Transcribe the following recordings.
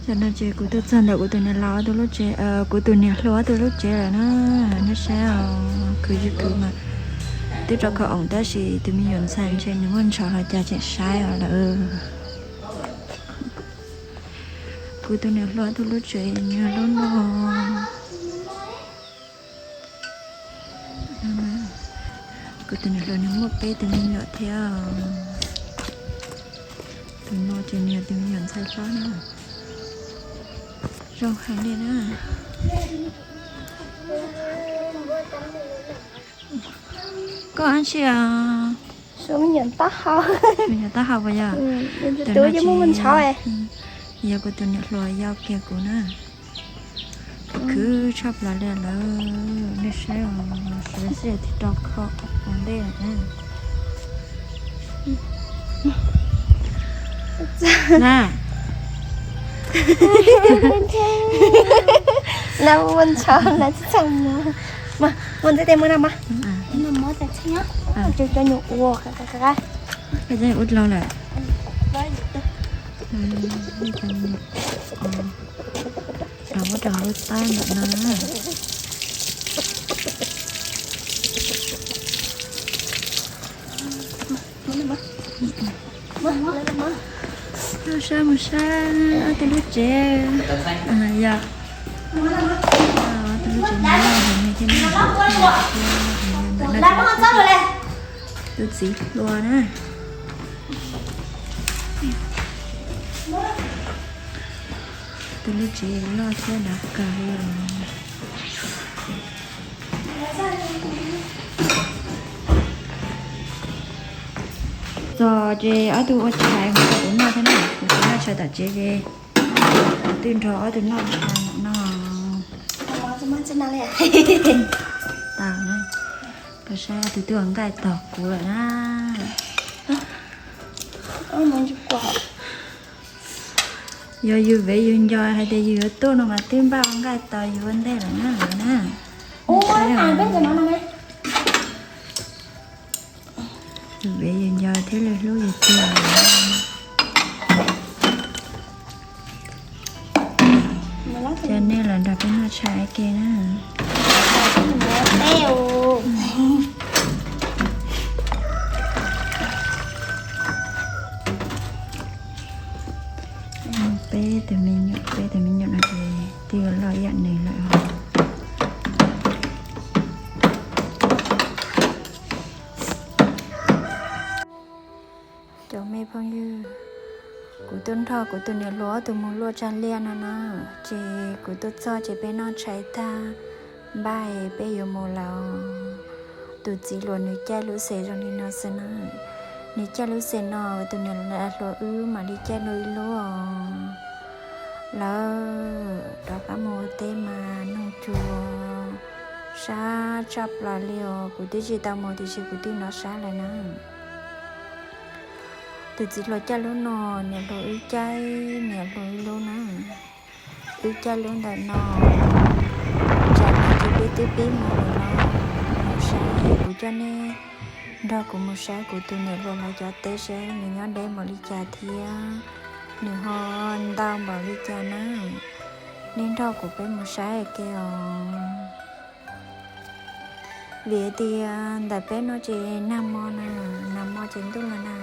Tam no ces kuv tuaj txog ntawm kuv tus niam laus ob tug lub tsev, kuv tus niam hluas ob tug lub tsev lawm na. Nej saib os, khwv tsis khwv mas twb rau khau oom tab sis tus me nyuam ntxhais ntshe nws muaj ntshauv los cas tseem saib os lawm. Kuv tus niam hluas ob tug lub tsev nws lub no. Kuv tus niam hluas nws muaj peb tus me nyuam thiab. Tus no ces nws yog tus me nyuam ntxhais hlob na. Zoo heev li na. Koj dab tsi os? Tus me nyuam taub hau. Me nyuam taub hau puas yog? Tus no ces yog kuv tus niam hluas yau kiag kuv na. Khwv tshaj plaws li lawm, nej saib os, sawv daws sib yav tig rau khau ua ntej lawm na. Na, lawv ua ntshauv lawv tsis txhob mus. Mas ua ntej tej muab no mas. Cov nyuam ua qab qab qab. Ua dlhau lawm. Rau ua rau lub tab ntawm no. Mus saib, mus saib ob tug lub tsev. Yog ob tug lub tsev no loj heev li thiab na. Tus txiv hluas na. Tus lub tsev loj thiab dav kawg li os. Txog ces ob tug ua tshais mus rau kuv noj thiab na, kuv tsis noj tshais tom tsev ces kuv twb nrog ob tug noj tshais no. Tau na, koj saib ob tug twb ua nqaij tog kuv lawm na. Yog yus vev yus nco hais tias yus yuav tuaj no mas twb npaj ua nqaij tos yus ua ntej lawm na lawv na. Yus vev yus nco thiab li hlub yus tiag. Coj nej los nrog peb noj tshais ua ke na. Peb tus me nyuam, peb tus me nyuam no ces twb yuav loj ib yam nws lawm. Cov me phooj ywg, kuv tuaj nrog kuv tus niam hluas ob tug mus luaj tsag liaj no na, ces kuv tuaj txog ces peb noj tshais tag npaj peb yuav mus lawm. Tus txiv hluas nws caij lub xes zoo li no xwb na, nws caij lub xes no tus niam hluas wb mam li caij dua ib lub os. Lawv rov qab mus ua teb mas noog tsuag sab tshaj plaws li os, kuv twb tsis tau mus tiam sis kuv twb hnov sab lawm na. Tus txiv hluas caij lub no, niam hluas wb caij niam hluas wb lub na. Wb caij lub ntawm no, tsam no ces peb twb pib mus lawm los mus saib, kuv coj nej nrog kuv mus saib kuv tus niam hluas lawv cov teb seb nws nyob deb npaum li cas thiab nws ho ntau npaum li cas na. Nej nrog kuv peb mus saib ua ke os. Vim tias ntawm peb no ces nag hmo na, nag hmo ces ntuj los nag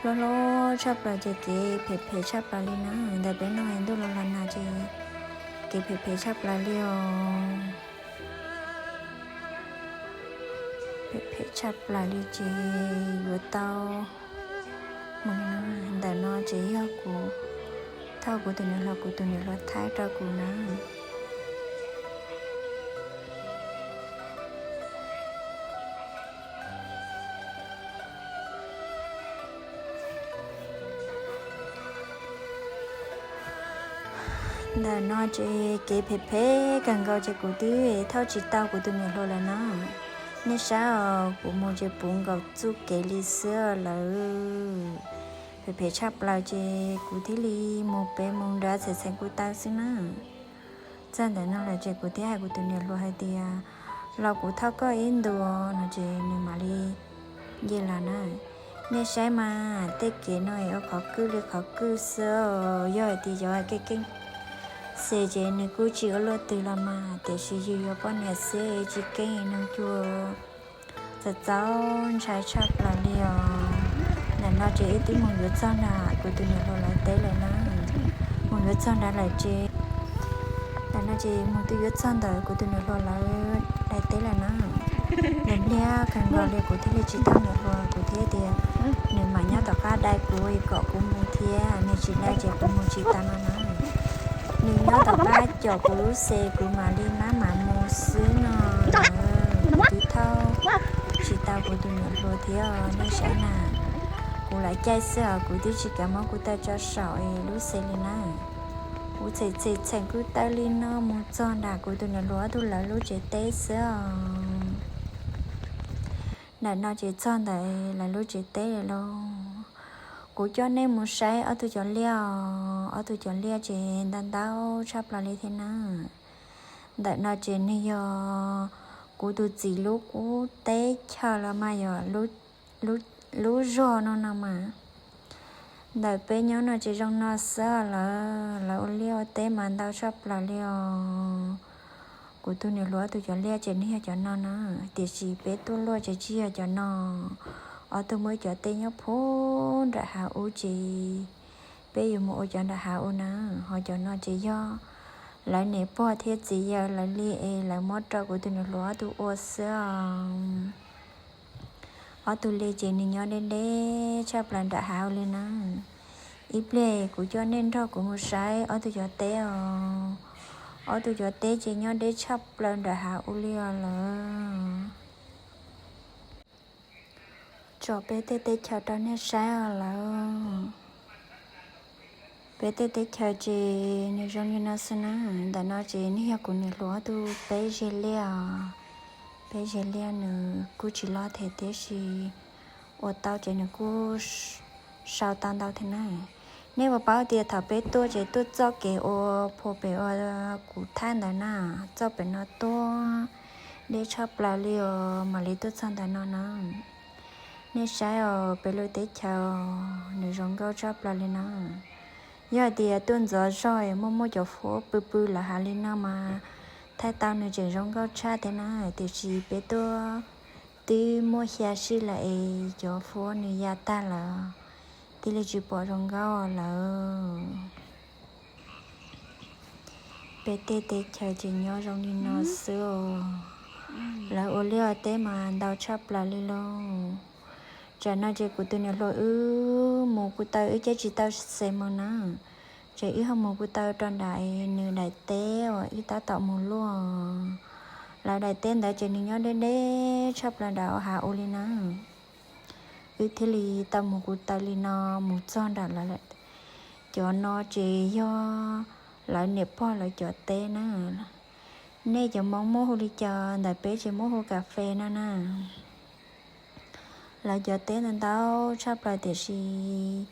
hlob hlob tshaj plaws ces kev phem phem tshaj plaws li na. Ntawm peb no ntuj los los nag ces kev phem phem tshaj plaws li os. Phem phem tshaj plaws li ces yuav tau mus li no. Ntawm no ces yog kuv thauj kuv tus niam hluas, kuv tus niam hluas thaij rau kuv na. Ntawm no ces kev phem phem kawg nkaus ces kuv twb thauj tsis tau kuv tus niam hluas lawm na. Nej saib os, kuv mus ces puv nkaus txuj kev li xwb lawm. Phem phem tshaj plaws ces kuv thiaj li mus pem mus nrad txheem txheem kuv taw xwb na. Txog ntawm no lawm ces kuv thiaj hais kuv tus niam hluas hais tias, los kuv thauj koj ib ntus no ces nws mam li nce los na. Nej saib mas tej kev no ua qhov kwj li qhov kwj xwb. Yog hais tias yog keej keej xwb ces nws kuj tsis ua luaj twg los mas, tiam sis yus yog poj niam xwb tsis keej no cuag txaus txaus ntshai tshaj plaws li os. Ntawm no ces wb twb mus yuav txog nram kuv tus niam hluas lawv teb lawm na. Mus yuav txog nrad lawm ces, ntawm no ces mus twb yuav txog ntawm kuv tus niam hluas lawv daim teb lawm na. Nws npliag kawg nkaus li kuv thiaj li tsis thauj niam hluas, kuv thiaj tias nws mam nyob tom qab dai kuv kom kuv mus thiab, nws tsis dai ces kuv mus tsis tas no na. Nws nyob tom qab caum kuv lub xes kuv mam li maj mam mus xwb no. Kuv twb thauj tsis tau kuv tus niam hluas thiab nej saib na. Kuv lam caij xwb os, kuv twb tsis kam muab kuv taw tso saum lub xes li na. Kuv txhem txhem txhem kuv taw li no mus txog nram kuv tus niam hluas ob tug lawv lub tsev teb xwb os. Ntawm no ces txog ntawm lawv lub tsev teb lawm lauj. Kuv coj nej mus saib ob tug cov liaj os, ob tug cov liaj ces ntau ntau tshaj plaws li thiab na. Ntawm no ces nws yog kuv tus txiv lub qub teb chaws los mas yog lub zog no no mas. Ntawm peb nyob no ces zoo no xwb lawm, lawv ua liaj ua teb mas ntau tshaj plaws li os. Kuv tus niam hluas ob tug cov liaj ces nws yog cov no na, tiam sis peb tuaj luaj ces tsis yog cov no. Ob tug muaj cov teb nyob puag nram hav ub ces peb yuav mus ua cov nram hav ub na. Ho cov no ces yog lawv niam pog thiab txiv yawg lawv li es lawv muab rau kuv tus niam hluas ob tug ua xwb os. Ob tug li ces nws nyob deb deb tshaj plaws nram hav ub li na. Ib pliag kuv coj nej nrog kuv mus saib ob tug cov teb os. Ob tug cov teb ces nyob deb tshaj plaws nram hav ub li os lawm. Tso peb tej teb chaws rau nej saib os lawm. Peb tej teb chaws ces nws zoo li no xwb na. Ntawm no ces nws yog kuv niam hluas ob tug peb zeg liaj os. Peb zeg liaj nws kuj tsis loj thiab tiam sis ua tau ces nws kuj sau tau ntau thiab na. Nej puas paub tias thaum peb tuaj ces tuaj txoj kev ua phuam pem ua kuv thaj ntawd na, txoj pem no tuaj deb tshaj plaws li os mam li tuaj txog ntawm no na. Nej saib os, peb lub teb chaws nws zoo nkauj tshaj plaws li na. Yog hais tias tuaj ntxov zog muaj muaj cov huab pw pw lawv hav li no mas thaij tau nws tseem zoo nkauj tshaj thiab na, tiam sis peb tuaj twb muaj xya sij lawm es cov huab nws ya tag lawm, thiaj li tsis pom zoo nkauj lawm. Peb tej teb chaws ces nyob zoo li no xwb os. Lawv ua liaj ua teb mas ntau tshaj plaws li lauj. Tsam no ces kuv tus niam hluas wb mus kuv taw wb caij tsis tau xes mus na. Ces wb ho mus kuv taw rau nram nws daim teb uas wb tab tom mus luaj. Lawv daim teb ntawd ces nws nyob deb deb tshaj plaws nram hav ub li na. Wb thiaj li tau mus kuv taw li no mus txog nram lawv. Cov no ces yog lawv niam pog lawv cov teb na. Nej cov Hmoob muab hu li cas, ntawm peb ces muab hu kas fes no na. Lawv cov teb ntau ntau tshaj plaws tiam sis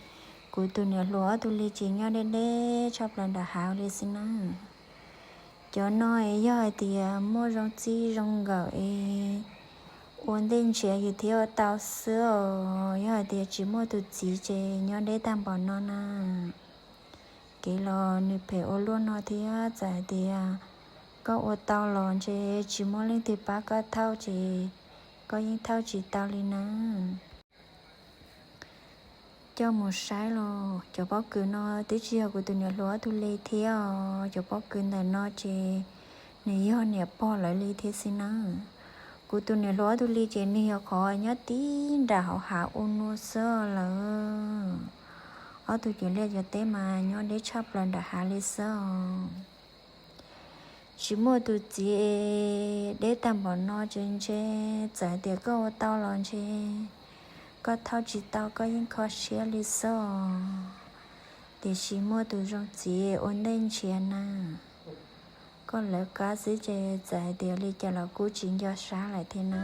kuv tus niam hluas ob tug li ces nyob deb deb tshaj plaws nram hav li xwb na. Cov no yog hais tias muaj zoo txij zoo nkawm es ua ntej nrhiav yus thiab ua tau xwb os. Yog hais tias tsis muaj tus txiv ces nyob deb tag npaum no na. Kev los nws phem ua luaj no thiab, txawm hais tias koj ua tau los ntshe tsis muaj leej twg pab koj thauj ces koj yeej thauj tsis tau li na. Coj mus saib los cov pob kws no twb tsis yog kuv tus niam hluas ob tug li thiab os. Cov pob kws ntawm no ces nws yog niam pog lawv li thiab xwb na. Kuv tus niam hluas ob tug li ces nws yog qhov nyob tib nram hauv hav ub no xwb lawm. Ob tug cov liaj cov teb mas nyob deb tshaj plaws nram hav li xwb os. Tsis muaj tus txiv deb tag npaum no ces ntshe txawm hais tias koj ua tau los ntshe koj thauj tsis tau, koj yeej kho siab li xwb os. Tiam sis muaj tus zoo txiv ua ntej nrhiav na, koj lawv qab xwb ces txawm hais tias li cas los kuj tsis nco sab lawm thiab na.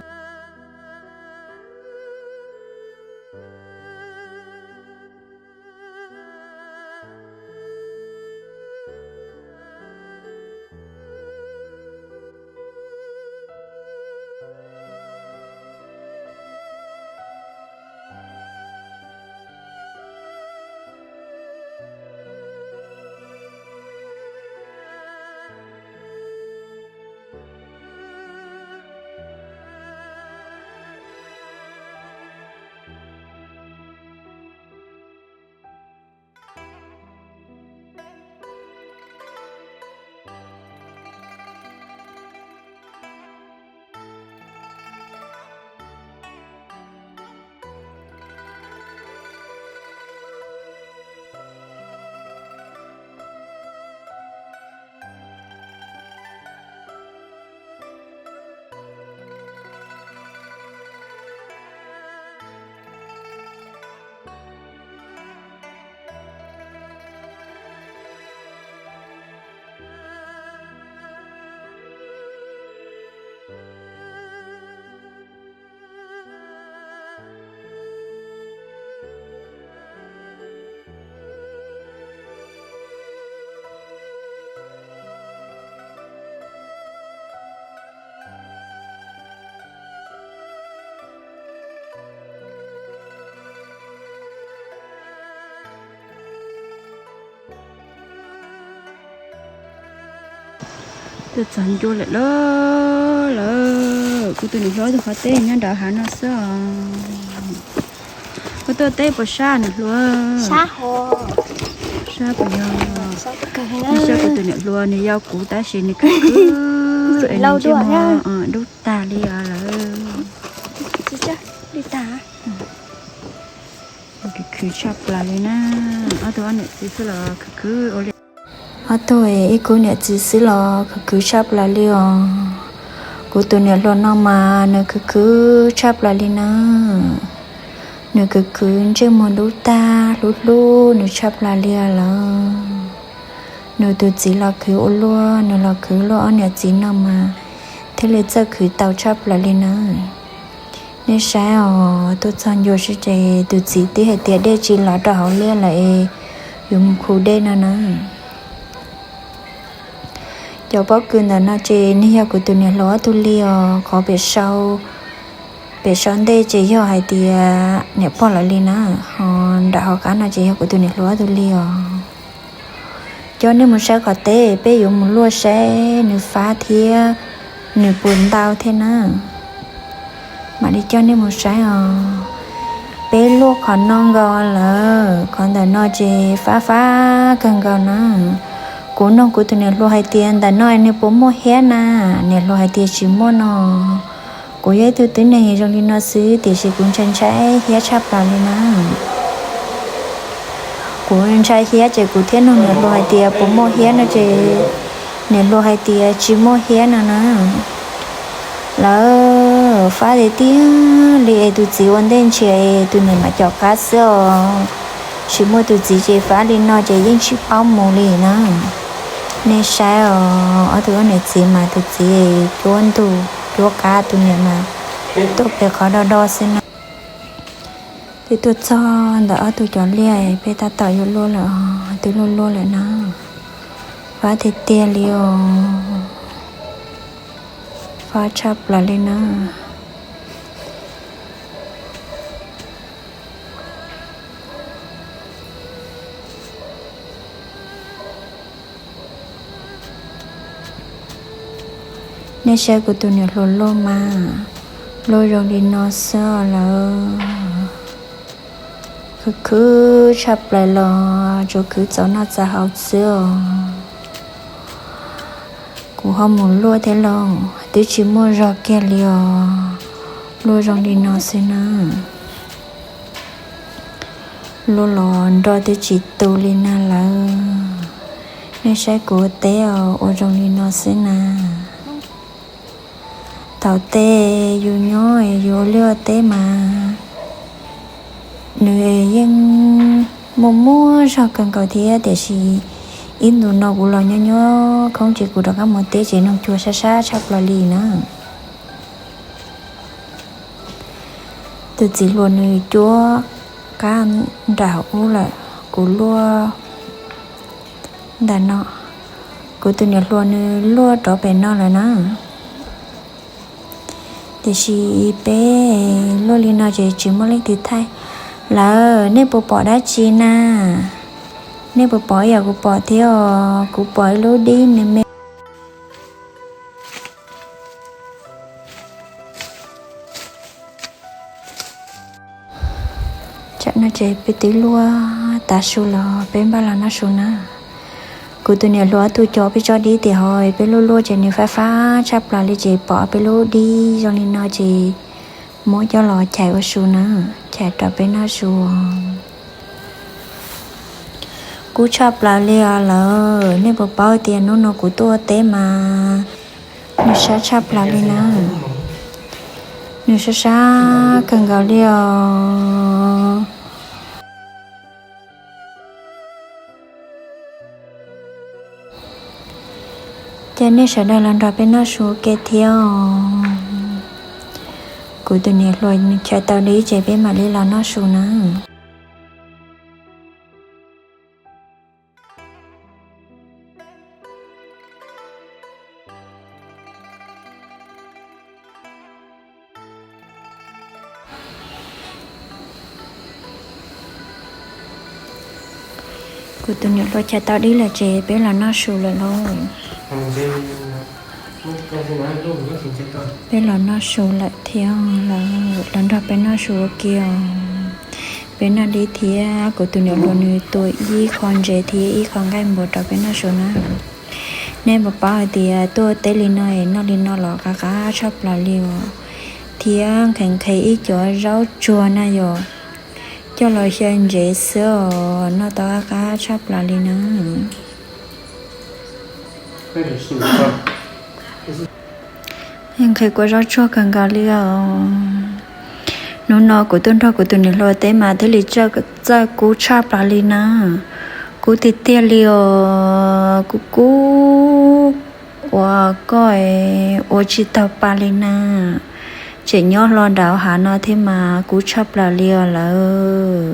Tuaj txog ncua lawm lauj. Kuv tus niam hluas tus qhov teb nyob nram hav no xwb os. Koj tuaj teb puas sab niam hluas? Sab puas yog? Sab kuv tus niam hluas nws yau kuv tab sis nws khwv khwv es nws ntsej muag dub tag li os lawm. Khwv khwv tshaj plaws li na. Ob tug ob niam txiv xwb los khwv khwv ua li. Ob tug ib khub niam txiv xwb los khwv khwv tshaj plaws li os. Kuv tus niam hluas no mas nws khwv khwv tshaj plaws li na. Nws khwv khwv ntsej muag dub tag, hlub hlub nws tshaj plaws li lawm. Nws tus txiv los khwv ua luaj, nws los khwv luaj, ob niam txiv no mas thiaj li txawj khwv tau tshaj plaws li na. Nej saib os, tuaj txog ncua sib ces tus txiv twb hais tias dej tsis los rau hauv liaj lawm es yuav mus khu dej no na. Cov pob kws ntawm no ces nws yog kuv tus niam hluas ob tug li os, qhov pem sau ntej ces yog hais tias niam pog lawv li na, ho nram hauv qab no ces yog kuv tus niam hluas ob tug li os. Coj nej mus saib qhov teb, peb yuav mus luaj saib nws fab thiab nws puas ntau thiab na. Mam li coj nej mus saib os. Peb luaj qhov no nkaus lawm, qhov ntawm no ces fab fab kawg nkaus na. Kuv nug kuv tus niam hluas hais tias ntawm no nws puas muaj hiab na, niam hluas hais tias tsis muaj no. Kuv yog ib tug tib neeg zoo li no xwb tiam sis kuv ntshai ntshai hiab tshaj plaws li na. Kuv ntshai hiab ces kuv thiaj nug niam hluas hais tias puas muaj hiab no ces niam hluas hais tias tsis muaj hiab no na. Lawv fab tiag tiag li es tus txiv ua ntej nrhiav es tus niam mam caum qab xwb os. Tsis muaj tus txiv ces fab li no ces yeej tsis paub mus li na. Nej saib os, ob tug ob niam txiv mas tus txiv cuab ntug cuab qab, tus niam mas tuaj pem qhov do do xwb na. Twb tuaj txog ntawm ob tug cov liaj peb tab tom yuav luaj lawm os, twb luaj luaj lawm na. Fab tiag tiag li os, fab tshaj plaws li na. Nej saib kuv tus niam hluas luaj mas, luaj zoo li no xwb lawm. Khwv khwv tshaj plaws los tsuas khwv txaus noj txaus haus xwb os. Kuv ho mus luaj thiab lauj, twb tsis muaj zog kiag li os. Luaj zoo li no xwb na. Luaj los nroj twb tsis tu li na lawm. Nej saib kuv teb os, ua zoo li no xwb na. Thaum tej yus nyob yus ua liaj ua teb mas nws yeej muaj muaj zog kawg nkaus thiab, tiam sis ib ntus no kuv los nyob nyob khoob ces kuv rov qab mus teb ces noog cuag sab sab tshaj plaws li na. Tus txiv hluas nws cuab qab nram ub lawm, kuv luaj ntawm no. Kuv tus niam hluas nws luaj rov pem no lawm na. Tiam sis peb luaj li no ces tsis muaj leej twg thaij lawm. Nej puas pom dab tsi na? Nej puas pom ib yam kuv pom thiab os? Kuv pom ib lub dib me me. Tsam no ces peb twb luaj tav su los peb npaj los noj su na. Kuv tus niam hluas ob tug cov peb tso dib tias ho peb luaj luaj ces nws fab fab tshaj plaws li ces pom peb lub dib zoo li no ces muab coj los chais ua su na, chais rau peb noj su. Kub tshaj plaws li os lawm, nej puas paub tias hnub no kuv tuaj ua teb mas nws sab tshaj plaws li na. Nws sab sab kawg nkaus li os. Ces nej sawv daws los nrog peb noj su ua ke thiab os. Kuv tus niam hluas nws chais tau dib ces peb mam li los noj su na. Kuv tus niam hluas chais tau dib lawm ces peb los noj su lawm lauj. Peb los noj su lawm thiab lawm, los nrog peb noj su ua ke os. Peb noj dib thiab kuv tus niam hluas nws tua ib qho ntses thiab ib qho nqaij npua rau peb noj su na. Nej puas paub hais tias tuaj teb li no es noj li no los qab qab tshaj plaws li os. Thiab nqhis nqhis ib co zaub tsuag na yom, coj los xyaw ntsev xwb os, noj tau qab qab tshaj plaws li na. Nqhis kua zaub tsuag kawg nkaus li os. Hnub no kuv tuaj nrog kuv tus niam hluas teb mas thiaj li txawj kub tshaj plaws li na. Kub tiag tiag li os, kub kub uas koj ua tsis taug pa li na. Tseem nyob hlo nram hav no thiab mas kub tshaj plaws li os lawm.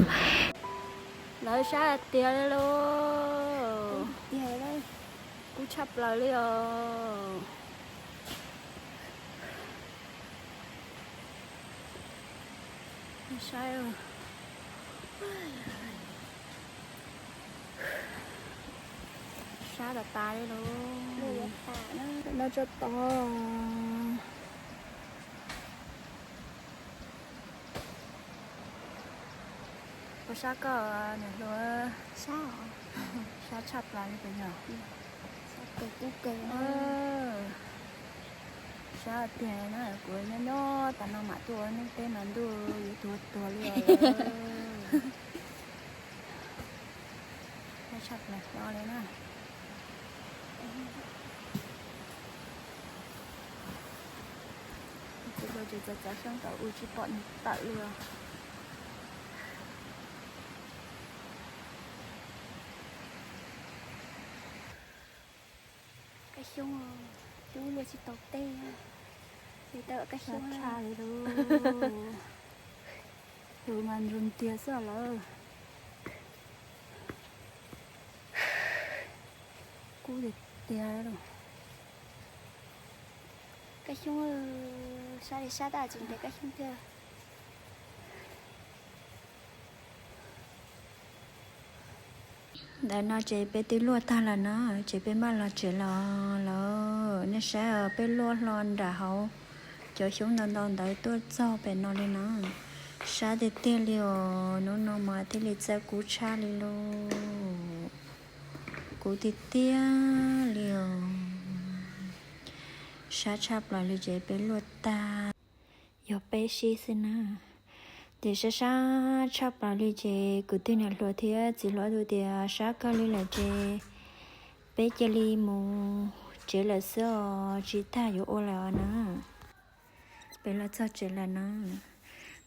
Lawv sab tiag li lauj. Kub tshaj plaws li os. Saib, sab tas tas li lauj. No tso tod. Puas sab koj niam hluas? Sab tshaj plaws li puas yog? Sab tiag na, kuv nyob nyob tas no mam tuaj ua neej teb no ntuj yuav tuag tuag li os. Sab tshaj plaws hlo li na. Kuv tsis txav txav xyoob tau ua tsis pom nws tawm li os. Kab xyoob, cub luaj tsis tau tej, li tau kab xyoob tshaj li lauj. Tus mas nrug ntiag xwb lawm. Kub tiag tiag li. Kab xyoob, sab li sab tab tsis ntev kab xyoob thiab. Ntawm no ces peb twb luaj tag lawm na, ces peb maj los tsev los lawm. Nej saib peb luaj hlo nram hauv cov xyoob ntau ntau ntawd tuaj txog pem no li na. Sab tiag tiag li os, hnub no mas thiaj li txawj kub tshaj li lauj. Kub tiag tiag li os. Sab tshaj plaws li ces peb luaj tag. Yog peb sib xwb na. Ces sab sab tshaj plaws li ces kuv tus niam hluas thiab txiv hluas ob tug tias sab kawg li lawm ces peb cia li mus tsev lawm xwb os, tsis tas yuav ua lawm os na. Peb los txog tsev lawm na.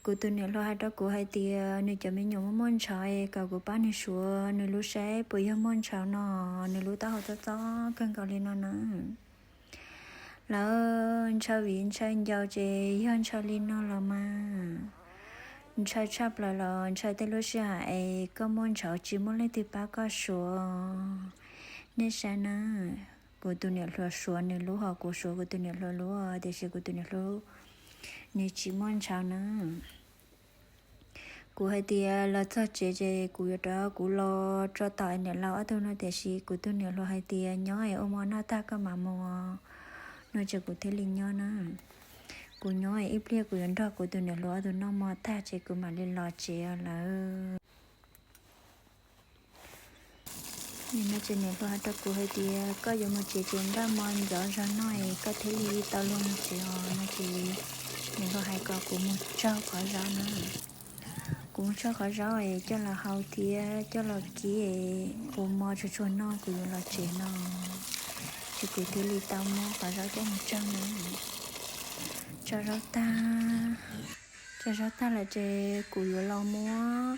Kuv tus niam hluas hais rau kuv hais tias nws cov me nyuam muaj muaj ntshauv es kom kuv pab nws suav nws lub saib puas yog muaj ntshauv no, nws lub taub hau txob txob kawg nkaus li no na. Lawv ntshaw viv ntshaw ncaus ces yog ntshaw li no los mas ntshaw tshaj plaws los ntshaw tej lub sij hawm es koj muaj ntshauv tsis muaj leej twg pab koj suav. Nej saib na, kuv tus niam hluas suav nws lub hos kuv suav kuv tus niam hluas lub, tiam sis kuv tus niam hluas nws tsis muaj ntshauv na. Kuv hais tias los txog tsev ces kuv yuav rov kuv los tso tom niam laus ob tug no, tiam sis kuv tus niam hluas hais tias nyob es ua hmo noj tag koj mam mus no ces kuv thiaj li nyob na. Kuv nyob ib pliag kuv yuav nrog kuv tus niam hluas ob tug noj hmo tag ces kuv mam li los tsev lawm. Nim no ces niam hluas hais rau kuv hais tias koj yuav mus tsev ces npaj hmo ncov zog noj es koj thiaj li tau luag mus tsev os no ces niam hluas hais kom kuv mus tsaug qhov zaub na. Kuv mus tsaug qhov zaub es coj los hau thiab coj los kib es ua hmo tsuag tsuag noj kuv yuav los tsev no. Ces kuv thiaj li tau muab qhov zaub coj mus tsaug na. Tsaug zaub tag, tsaug zaub tag lawm ces kuv yuav los muab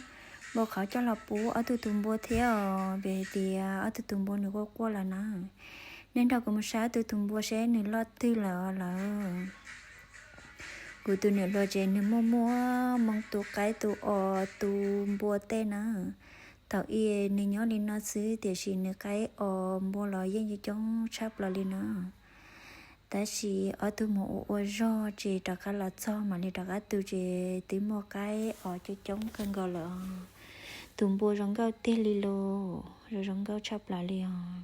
npua qhauv coj los pub ob tug tus npua thiab os, vim hais tias ob tug tus npua nws quaj quaj lawm na. Nej nrog kuv mus saib ob tug tus npua seb nws loj twg lawm os lawm. Kuv tus niam hluas ces nws muaj muaj moo tus qaib tus os tus npua tej na. Thaum ub nws nyob li no xwb tiam sis nws qaib os npua los yeej coob tshaj plaws li na. Tab sis ob tug mus ua ua zog ces rov qab los txog mam li rov qab tu ces twb muaj qaib os coob coob kawg nkaus lawm. Tus npua zoo nkauj tiag li los, zoo zoo nkauj tshaj plaws li os.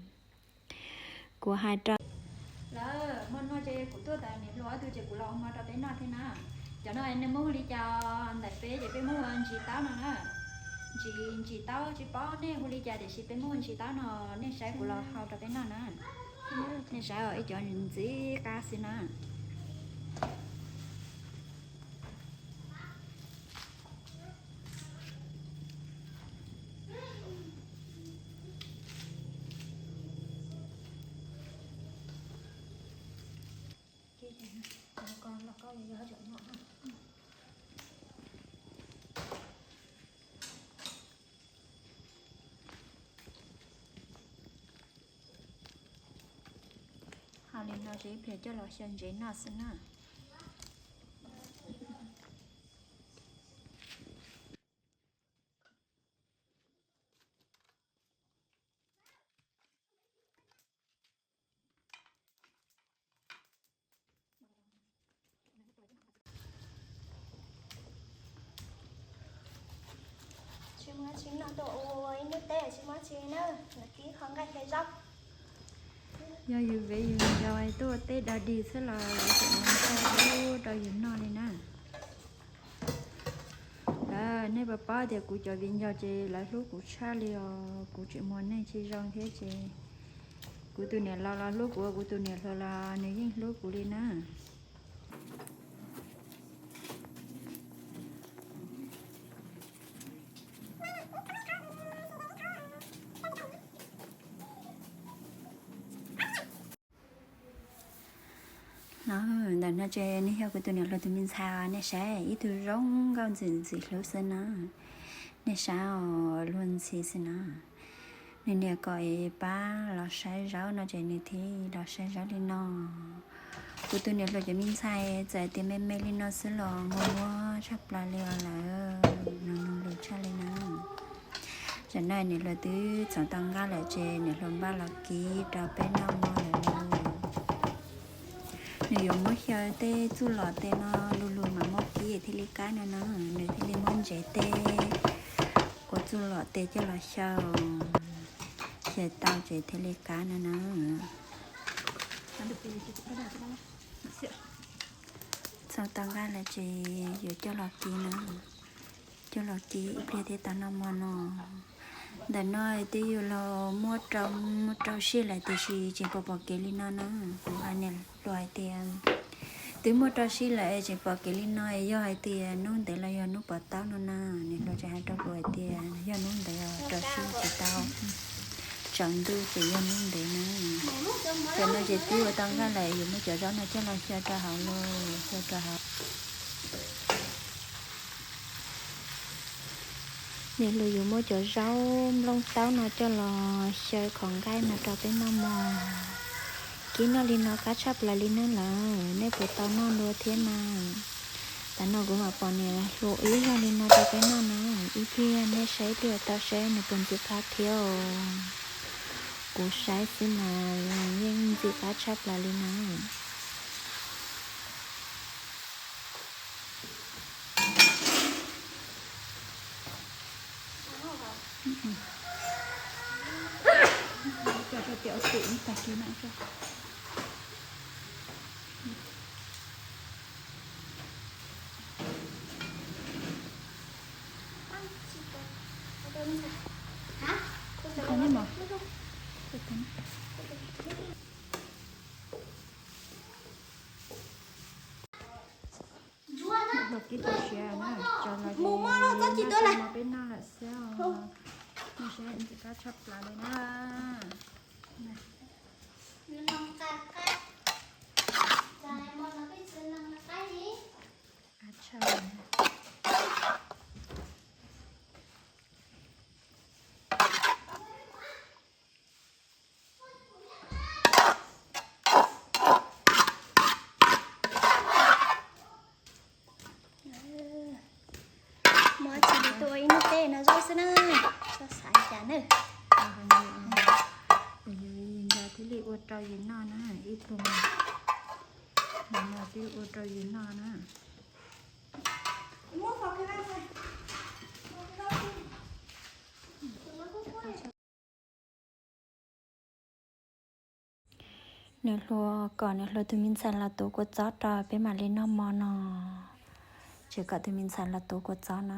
Kuv hais rau lawv Hmo no ces kuv tuaj tas niam hluas ob tug ces kuv los ua hmo rau peb noj thiab na. Cov no nej muab hu li cas ntawm peb ces peb muab hu ua ntsis taub no na. Ntsis, ntsis taub tsis paub nej hu li cas tiam sis peb muab ua ntsis taub no, nej saib kuv los hau rau peb noj na. Nej saib os, ib cov ntxim qab xwb na. Hau li no ces ib pliag coj los xyaw ntsev noj xwb na. Tsis muaj tsis noj tuaj ua ib hnub teb, tsis muaj tsis na, los kib qho nqaij xyaw zaub. Yog yus viv yus ncaus tuaj ua teb dog dig xwb los lawv tseem ua nqaij hlub rau yus noj li na. Lawv, nej puas paub tias kuv cov viv ncaus ces lawv hlub kuv tshaj li os, kuv tseem muag neej tsis zoo thiab ces kuv tus niam laus los hlub kuv, kuv tus niam hluas los nws yeej hlub kuv li na. Ntawm no ces nws yog kuv tus niam hluas tus me ntxhais, nej saib ib tug zoo nkauj ntxim ntxim hlub xwb na. Nej saib os, luag ntxhi xwb na. Nws niam kom es pab los saib zaub no ces nws thiaj los saib zaub li no. Kuv tus niam hluas cov me ntxhais txawm tias me me li no xwb los muaj muaj tshaj plaws li os lawm, nws nug lus tshaj li na. Tam no niam hluas twb txhoov tau nqaij lawm ces niam hluas npaj los kib rau peb noj mov lawm lauj. Nws yuav muab xyaw tej txuj lom tes no lug lug mam muab kib thiaj li qab no na, nws thiaj li muab ntsev tej ua txuj lom tes coj los xyaw, xyaw tau ces thiaj li qab no na. Txhoov tau nqaij lawm ces yuav coj los kib na, coj los kib ib pliag thiaj tau noj mov no. Ntawm no twb yog los muab rau, muab rau sij lawm tiam sis tseem pom pom kev li no na. Kuv hais niam hluas hais tias twb muab rau sij lawm tseem pom kev li no, yog hais tias hnub ntev los yog hnub pom tau no na. Niam hluas tseem hais rau kuv hais tias yog hnub ntev rau sij tsis tau, tsaus ntuj ces yog hnub ntev na. Tam no ces twb ua tau nqaij lawm, yuav muab cov zaub no coj los xyaw rau hauv lauj, xyaw rau hauv. Niam hluas yuav muab cov zaub nplooj taub no coj los xyaw qhov nqaij no rau peb noj mov. Kib noj li no qab tshaj plaws li na lawm, nej puas tau noj dua thiab na? Tam no kuv mam pom niam hluas ib zaug li no rau peb noj na. Ib pliag nej saib ib pliag tau saib nws puas ntxim qab thiab os. Kuv saib xwb mas yeej ntxim qab tshaj plaws li na. Coj rau tiam tim tag kis na. Los kib tau siav na, tso los mus mos los txob tsis tuaj lawm, peb noj lawm xwb os. Noj seb ntxim qab tshaj plaws li na. Qab tshaj. Muab tsis li tuaj ib hnub teb no zaub xwb na, txhob xav cas na. Yus yus nkawd thiaj li ua rau yus noj na, ib tug no thiaj ua rau yus noj na. Niam hluas kom niam hluas tus me ntxhais los tuav kua txob rau peb mam li noj mov no. Tseem kom tus me ntxhais los tuav kua txob na.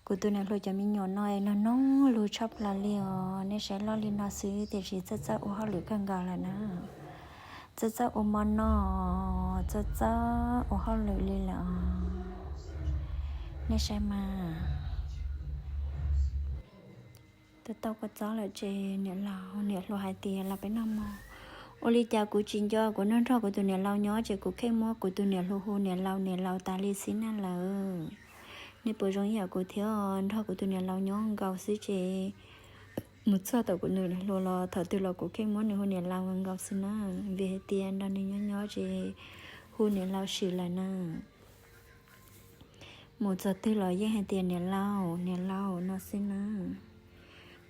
Kuv tus niam hluas cov me nyuam no nug nug lug tshaj plaws li os, nej saib loj li no xwb tiam sis txawj txawj ua hauj lwm kawg nkaus lawm na. Txawj txawj ua mov noj, txawj txawj ua hauj lwm li lawm os. Nej saib mas. Twb tau kua txob lawm ces niam laus niam hluas hais tias los peb noj mov. Ua li cas kuv tsis nco kuv nrog nrog kuv tus niam laus nyob ces kuv kheej muab kuv tus niam hluas hu niam laus niam laus tas li xwb na lawm. Nej puas zoo ib yam kuv thiab, nrog kuv tus niam laus nyob nkaus xwb ces mus txog tom kuv niam hluas los thaum twg los kuv kheej muab nws hu niam laus nkaus xwb na. Vim hais tias nrog nws nyob nyob ces hu niam laus swm lawm na. Mus txog twg los yeej hais tias niam laus niam laus no xwb na.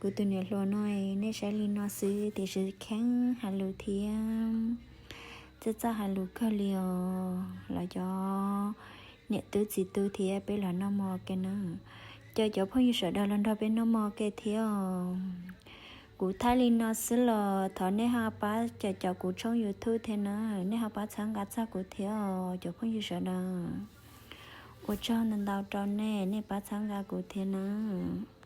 Kuv tus niam hluas no nej saib li no xwb tiam sis kheev hais lus thiab txawj txawj hais lus kawg li os. Los cov niam tub txiv tub thiab peb los noj mov ke na. Cov cov phooj ywg sawv daws los nrog peb noj mov ke thiab os. Kuv thaij li no xwb los thov nej ho pab cov cov kuv tshooj YouTube thiab na, nej ho pab txhawb nqa txog kuv thiab os cov phooj ywg sawv daws. Ua tsaug ntau ntau rau nej, nej pab txhawb nqa kuv thiab nawb.